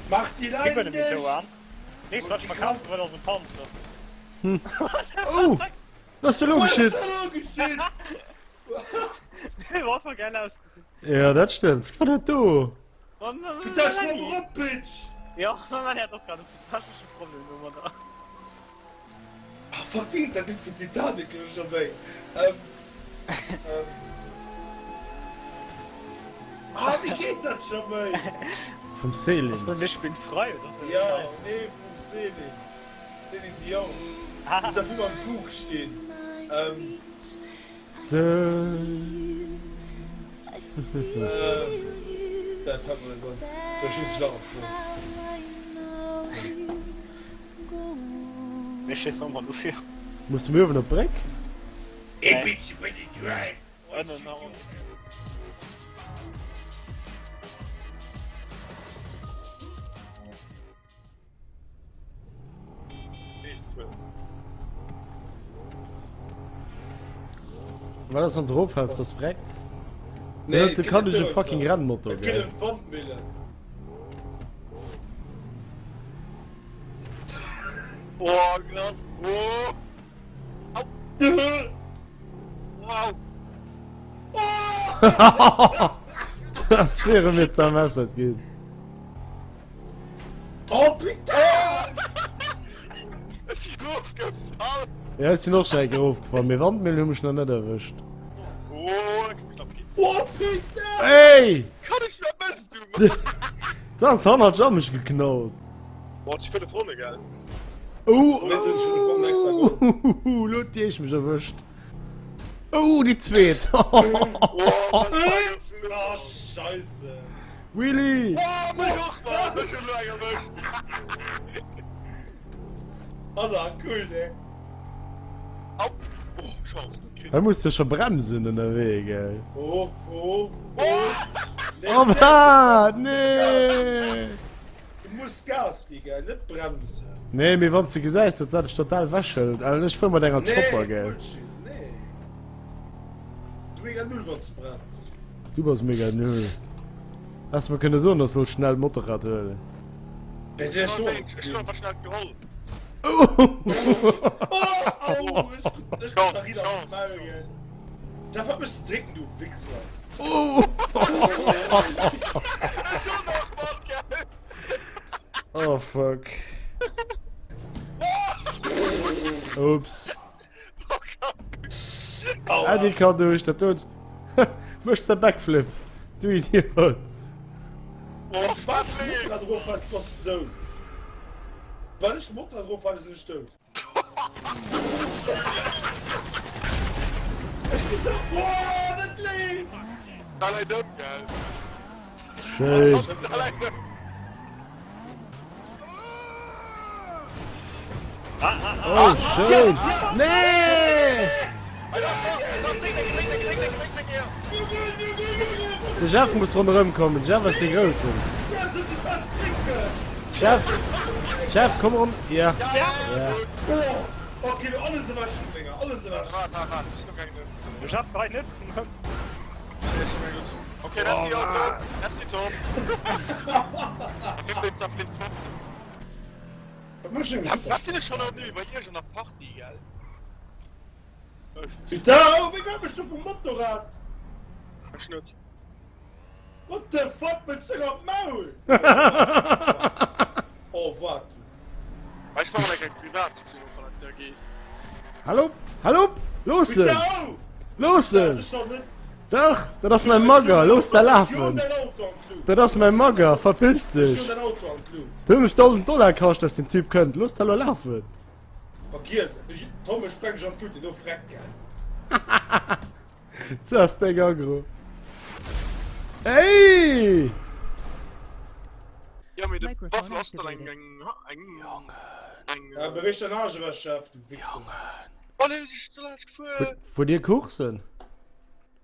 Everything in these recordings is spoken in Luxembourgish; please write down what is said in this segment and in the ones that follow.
Mach déi Leit Mir esou an. dicht! Weess wat ech mer kafe wëll ass e Panzer. Oh! Wat ass elo Wat geschitt? ass elo geschitt? Huet einfach geil ausgesinn. Ja, dat stëmmt. Wat war dat do? Putain, schwamm erop, Bitch! Jo, mä hat och grad e technesche Problem domadder. Ah fuck, wéi geet dat Lidd vun Titanic elo scho wéi? Ähm, ähm. Ah, wéi geet dat scho wéi? Vum Céline. Ass dat Ich bin frei oder sou? Ja, nee, vum Céline. Céline Dion. Ah. Wou se am Film am Bug stinn. Ähm. Dat fällt mer net an. Sou, ech schiessen dech nach op d'Boot. Sou. Mir schéissen einfach no vir. Musse mir uewen op d'Bréck? Nee. Ënnen nach. Wat ass wann se eroffäls, bass vreckt? Nee, Du kann ech e fucking Rennmotor, Et gëtt gell? ëm d'Wandmillen. Oh, Glas! Oh! Au! Wow! Das wäre mir zermessert ginn. Oh putain! Ech si rofgefall! Ja, ech sinn och schon eng Kéier erofgefall, mee Wandmillen hu mech nach net erwëscht. Oh, dat kann knapp ginn. Oh putain! Ey! Kann ech wat mëss du, Mann? Da ass hannert Jam mech geknallt. Boah, et si 5 Ronne, gell? Oh, Nee, sinn schon fünf Ronnen extra gold. oh, lo huet déi éischt mech erwëscht. Oh, déi zweet. Oh, wat war dat Oh, scheisse. Willy! Oh, mech och, Mann! Ech hunn elo eng erwëscht. Ass awer cool, ne? Au! Oh, Chance, net kritt. Hei muss de scho bremsen ënnerwee, gell? Oh, oh, oh. Nee, Oh, wat? Nee! Du muss Gas gi, gell? Net bremsen. Nee, mee wann s de gesäis, datt dat dech total wechhëlt. An ech fuer mat enger Nee, Chopper, gell? Bullshit, nee. Du mega null, wann s de brems. Du bass mega null. Häss mer kënne soen, dass soll schnell d'Motorrad huelen. Wéi dir Ech ech do hunn einfach schnell geholl. Oh, au, ech krut ech krut nach wieder op d'Maul, gell. Jeff, wat méchs de drécken, du Wichser? Oh! Ech hunn nach mat, gell. Oh fuck. Ups. Äddi kann duerch dat doet. Méchs de Backflip, du Idiot. Wann s bal vum Motorrad eroffäls, bass de dout. Wann ech vum Motorrad eroffale, sinn ech dout. Ech muss och. Oh, net léif! Da läit ëm, gell? Schéin. Da läit ëm. Oh, schön. Nee! De Jeff muss ronderëm kommen. De Jeff ass dee Groussen. Jeff! Jeff, komm ron. Ja. Ja. Jeff, gei net! Okay, merci Auto, merci Tom. Was sinn ech schon an iwwer iergend enger Party, gell? Putain, oh, wéi komm ech du vum Motorrad? Ech net. What the fuck, wëlls du op d'Maul? Oh, wat? Ech maachen eng Privatszen op, wann dat da geet. Hallo, hallo, looss en! Putain, oh! Looss en! Dat ass schon net. Dach, dat ass mäi Magger, looss der lafen! Dat ass mäi Magger, verpiss dech! Dat huet mech 1.000 Dollar kascht, dass den Typ kënnt, looss der lo lafen! Ze ass deng Agro. Ey! Ja, mee de Buffalo ass dann eng, eng, eng, eng. Beweeg däin Arsch ewech, Chef, du Wichser. Oh nee, ech sinn ze laanscht gefuer. Fuert dir Coursen?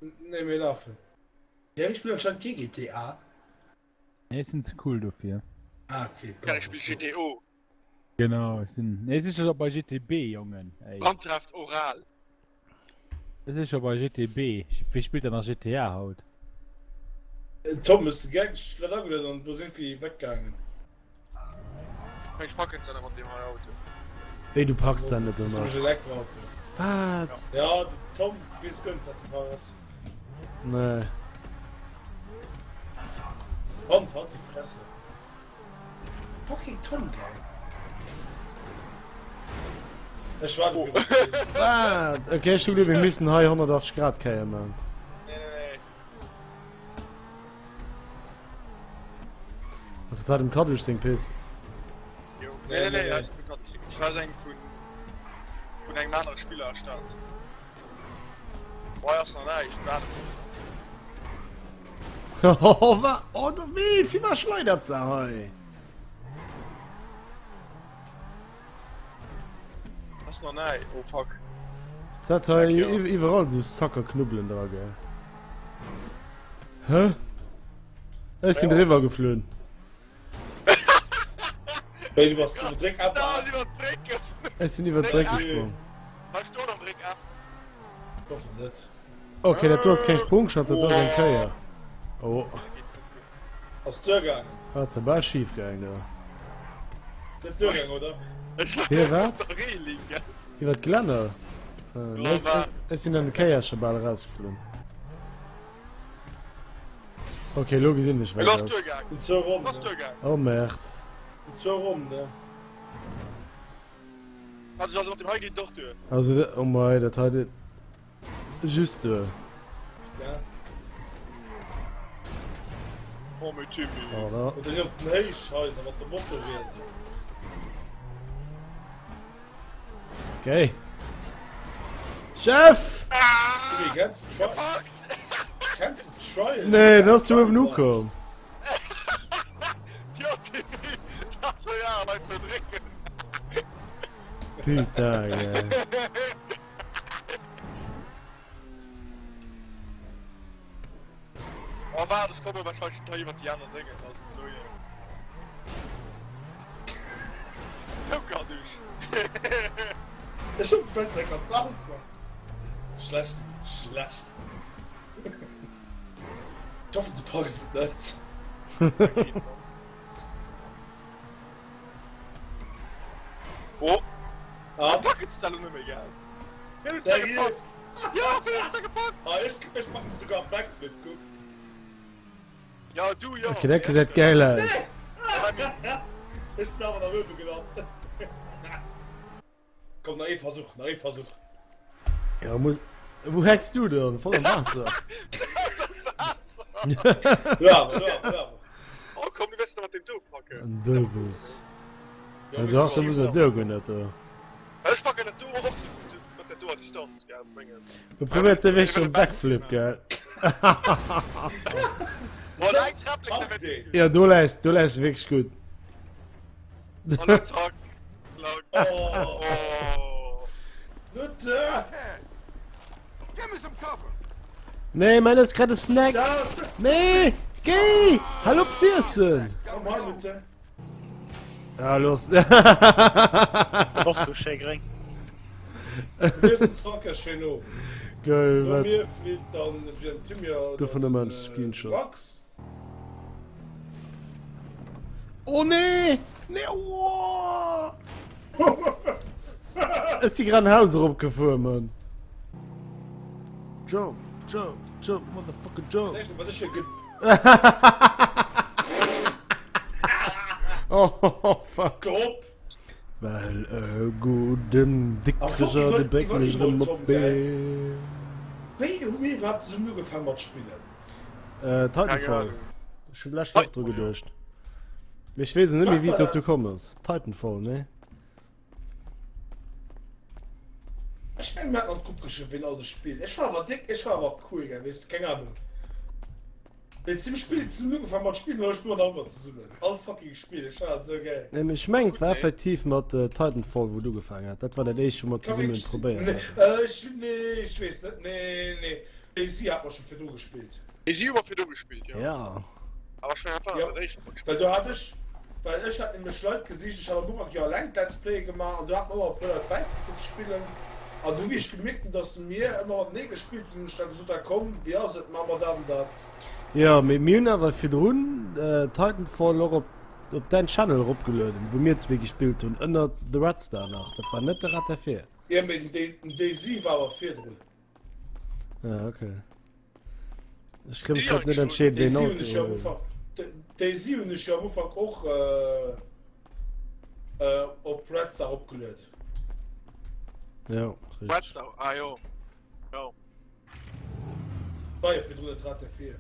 Nee, mir lafen. Thierry spillt anscheinend kee GTA. Nee, ech sinn ze cool dofir. Ah, okay. Ja, ech spill GTO. Genau, ech sinn. Nee, ech si scho bei GTB, Jongen, ey. Grand Theft Oral. Ech si scho bei GTB. Wie spillt dann nach GTA haut? Tom, hues de Gag? Ech grad agelueden an du bass irgendwie weggaangen. Ech packen se net mat deem hei Auto. Wéi du packs se net Das ist domat? nämlich Elektroauto. Wat? Ja, den Tom weess guer net wat dat hei ass. Nee. Hond, halt die Fresse. Fucking Tom, gell? Ech war oh. Wat? Okay, ech hu geduet, mir missten hei 180 Grad Kéier man. Nee, nee, nee. Ass dat hei dem Kaddusch seng Pist? Jo. Nee, nee, nee, ass dem Kaddusch seng. Ech war eng vun vun engem anere Spiller erstellt. Hei ass nach näischt, waart. Oh, wa? Oh, da wéi? Wie war schleidert se hei? Ass nach näischt. Oh fuck. Dat hei iwwerall sou Sacker Knubbelen dra, gell? Hä? Ech sinn driwwer geflunn. Wéi, du bass iwwer Dréck F? Ech sinn iwwer d'Bréck gesprong. Hei stoet am Dréck F. Ich hoffe net. Okay, dat do ass keng Sprungschanz, dat do ass eng Kéier. Oh. Ass duergaangen. Ass ja bal schief gaangen do. Net duergaangen, oder? Fir wat? Iwwer d'Gelänner? Nee, ech sinn an de Kéier scho bal erausgeflunn. Okay, lo gesinn ech wat ass. Sinn zwou Ronnen, ne? Oh Merde. Sinn zwou Ronnen, ne? Also, oh mei, dat hei geet just duer. Oh mais Timmy. Oh, da. Oder hier op den Héichhaiser mat de Motorrieder. Okay. Chef! Timmy, kennst du Trial? Kennst du Trial? Nee, dat ass zu uewen ukomm. Jo Timmy, das war ja Leit verdrécken. Putain, gell. Oh waart, ech komme wahrscheinlech hei iwwer déi aner Déngen, also do hier. Joker duch. Ech hunn d'Fënster grad Waasser. Schlecht, schlecht. Ech hoffen du packs et net. Oh. Ah. Packen ze elo net méi, gell? Mir hunn se gepackt. Ja, mir hunn se gepackt. Ah, ech, ech machen sogar Backflip, guck. Ja, du jo. Okay, dat gesäit geil aus. Ech sinn awer nach uewe gelant. Komm, nach ee Versuch, nach ee Versuch. Ja, muss. Wou hacks du dann? Voll am Waasser. Lo awer, lo awer, lo awer. Oh komm, du wëss mat dem do packen. An du bist. Ja, doch, da muss er do gehen, dat do. Ech packen dat do och mat der do a Distanz, gell, mengen. Du probéiert se wéinst dem Backflip, gell? Boah, däi Trapplek, der wär Ja, do läis, do läis du wierklech gutt. Hallo, zack. Klack. Oh. Oh. Nutte! Nee, mein ass grad e Snack. Da sitzt. Nee, géi! Hal op z'iessen! Komm hei, Nutte. Ja, los. Bass du schéi gréng. Du wiers uns Frank schéin of. Geil, No wat? mir flitt dann entweder den Timmy oder Dovun den ëmmer ginn schon. Max. Oh nee! Nee, oh! Ech si grad en Haus eropgefuer, Mann. Jump, jump, jump, motherfucker, jump. Säg wat ech fir ge Oh, fuck. Drop! Well e gudden Ah, fuck, Dikrecher, iwwer- de bréngt iwwer- mech iwwer- erëm op Tom, d'Been. Wéi hu mir iwwerhaapt zesummen ugefaangen mat spillen? Äh, Titanfall. Ech hunn d'lescht Woch dru geduecht. Mee ech weess net méi, wéi et dozou komm ass. Titanfall, ne? Ech mengen mir haten an d'Grupp geschriwwen, wien all de spillt. Ech war awer déck, ech war awer cool, gell, weess de, keng Ahnung. Wéi zum Spill zesummen ugefaangen mat spillen, elo spille mer nach ëmmer zesummen. All fucking Spill, ech war esou geil. Nee, mee ech mengen, et war effektiv mat Titanfall, wou et ugefaangen hat. Dat war dat éischt, wou mer Ka zesummen wierklech sinn. probéiert Nee, haten. ech, nee, ech weess net, nee, nee. DayZ hat mer scho virdru gespillt. DayZ hu mer virdru gespillt, jo. Ja. Awer ech mengen, dat war Jo, dat éischt, wat mer well gespillt do hat ech, well ech hat nämlech Leit gesicht, ech hat am Ufank jo alleng d'Let's Playe gemaach an do hat mer ëmmer e puer Leit bäikomm fir ze spillen an du wéi ech gemierkt hunn, dass mir ëmmer matenee gespillt hunn, hunn ech da gesot, da komm, wéi ass et, maache mer dat an dat. Jo, mee mir hunn awer virdrun Titanfall och op. op däin Channel eropgelueden, wou mir zwee gespillt hunn, ënner The Red Star nach. Dat war net de Red F4. Jo, mee den DayZ war awer virdrun. Ah, okay. Ech kritt mech grad net entscheet, wéi en Auto. DayZ hunn ech jo am Ufank och op Red Star opgeluet. Jo, richtig. Red Star, ah jo. Jo. War jo virdrun net Red F4.